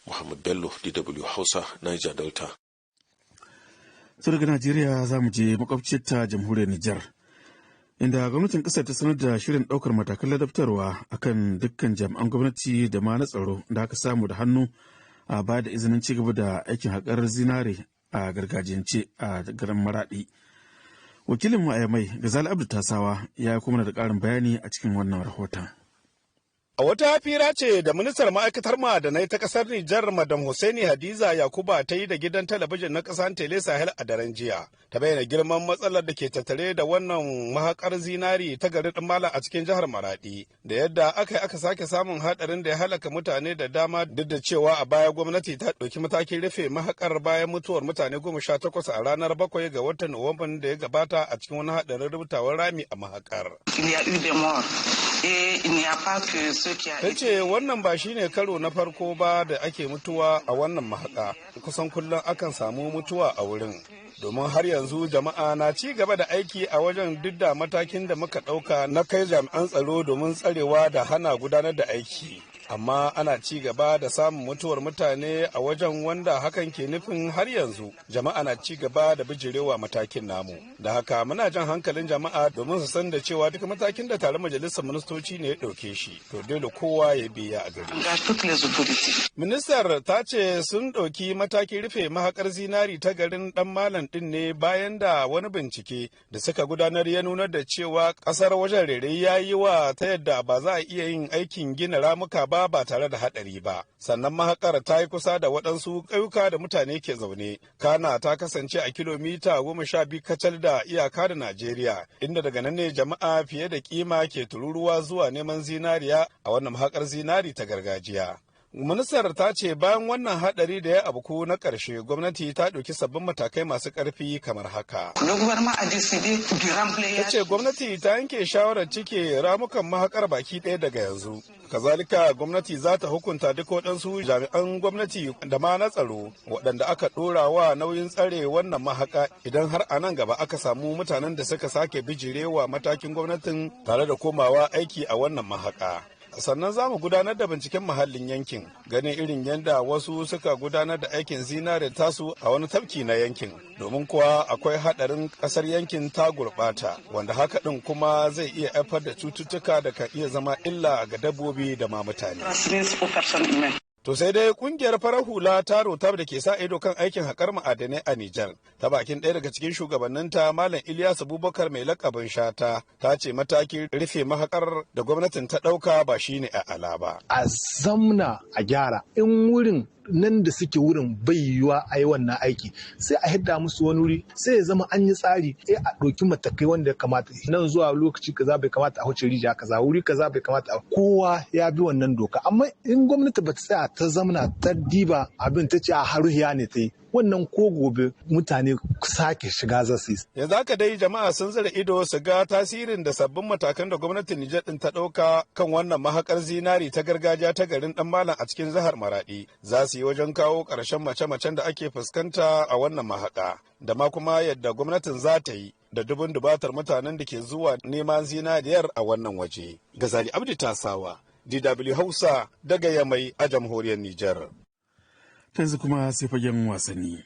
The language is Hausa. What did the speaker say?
Muhammad Bello, DW Hausa, Niger Delta. Su daga Najeriya za mu je makwabciyarta Jamhuriyar Nijar, inda gwamnatin kasar ta sanar da shirin ɗaukar matakan ladabtarwa akan dukkan jami'an gwamnati da ma na tsaro da aka samu da hannu a ba da izinin ci gaba da aikin haƙar zinare a gargajiyance a garin Maraɗi. Wakilin mu a Mai, Gazali Abdu Tasawa, ya kuma da ƙarin bayani a cikin wannan rahoton. A wata fira ce da ministar ma'aikatar ma'adanai ta kasar Nijar, Madam Hussaini Hadiza Yakuba, ta yi da gidan talabijin na kasar Tele Sahel a daren jiya. Ta bayyana girman matsalar da ke tattare da wannan mahakar zinari ta garin Malam a cikin jihar Maradi. Da yadda aka yi aka sake samun hadarin da ya halaka mutane da dama, duk da cewa a baya gwamnati ta ɗauki matakin rufe mahakar bayan mutuwar mutane 18 a ranar 7 ga watan Nuwamban da ya gabata a cikin wani hadarin rubutawar rami a mahakar. Ta ce wannan ba shine karo na farko ba da ake mutuwa a wannan mahaka. Kusan kullum akan samu mutuwa a wurin, domin har yanzu jama'a na ci gaba da aiki a wajen, duk da matakin da muka ɗauka na kai jami'an tsaro domin tsarewa da hana gudanar da aiki, amma ana ci gaba da samun mutuwar mutane a wajen, wanda hakan ke nufin har yanzu jama'a na ci gaba da bijirewa matakin namu. Da haka muna jan hankalin jama'a domin su san da cewa duk matakin da tare majalisar ministoci ne ya ɗauke shi, to dole kowa ya biya a gari. Ministar ta ce sun ɗauki matakin rufe mahakar zinari ta garin Dan Malam ɗin ne bayan da wani bincike da suka gudanar ya nunar da cewa ƙasar wajen rere ya yi wa ta yadda ba za a iya yin aikin gina ramuka ba ba tare da haɗari ba. Sannan mahakar ta yi kusa da waɗansu ƙauyuka da mutane ke zaune. Kana ta kasance a kilomita 12 kacal da iyaka da Najeriya, inda daga nan ne jama'a fiye da kima ke tururuwa zuwa neman zinariya a wannan mahakar zinari ta gargajiya. Ministar ta ce bayan wannan hadari da ya abuku na ƙarshe, gwamnati ta ɗauki sabbin matakai masu ƙarfi kamar haka. Ta ce gwamnati ta yanke shawarar cike ramukan mahakar baki ɗaya daga yanzu. Kazalika gwamnati za ta hukunta duk waɗansu jami'an gwamnati da ma na tsaro waɗanda aka ɗora wa nauyin tsare wannan mahaka, idan har a nan gaba aka samu mutanen da suka sake bijirewa matakin gwamnatin tare da komawa aiki a wannan mahaka. Sannan za mu gudanar da binciken muhallin yankin, ganin irin yadda wasu suka gudanar da aikin zinare tasu a wani tafki na yankin, domin kuwa akwai hadarin kasar yankin ta gurbata, wanda haka din kuma zai iya haifar da cututtuka da ka iya zama illa ga dabbobi da ma mutane. To sai dai kungiyar farar hula ta Rotab da ke sa ido kan aikin haƙar ma'adanai a Nijar, ta bakin ɗaya daga cikin shugabanninta, Malam Ilyas Abubakar mai lakabin Shata, ta ce matakin rufe mahakar da gwamnatin ta ɗauka ba shine a ala ba. A zamna a gyara, in wurin nan da suke wurin bai yiwuwa a yi wannan aiki, sai a hidda musu wani wuri, sai ya zama an yi tsari, sai a ɗauki matakai wanda ya kamata. Nan zuwa lokaci kaza bai kamata a wuce rijiya kaza, wuri kaza bai kamata a kowa ya bi wannan doka. Amma in gwamnati ba ta tsaya ta zamna ta diba abin, ta ce a haruhiya ne ta yi wannan, ko gobe mutane sake shiga za su yi. Yanzu haka dai jama'a sun zira ido su ga tasirin da sabbin matakan da gwamnatin Nijar din ta ɗauka kan wannan mahakar zinari ta gargajiya ta garin Dan Malam a cikin jihar Maradi za su yi wajen kawo ƙarshen mace-macen da ake fuskanta a wannan mahaka, da ma kuma yadda gwamnatin za ta yi da dubun dubatar mutanen da ke zuwa neman zinariyar a wannan waje. Gazali Abdi Tasawa, DW Hausa, daga Yamai a Jamhuriyar Nijar. Yanzu kuma sai fagen wasanni.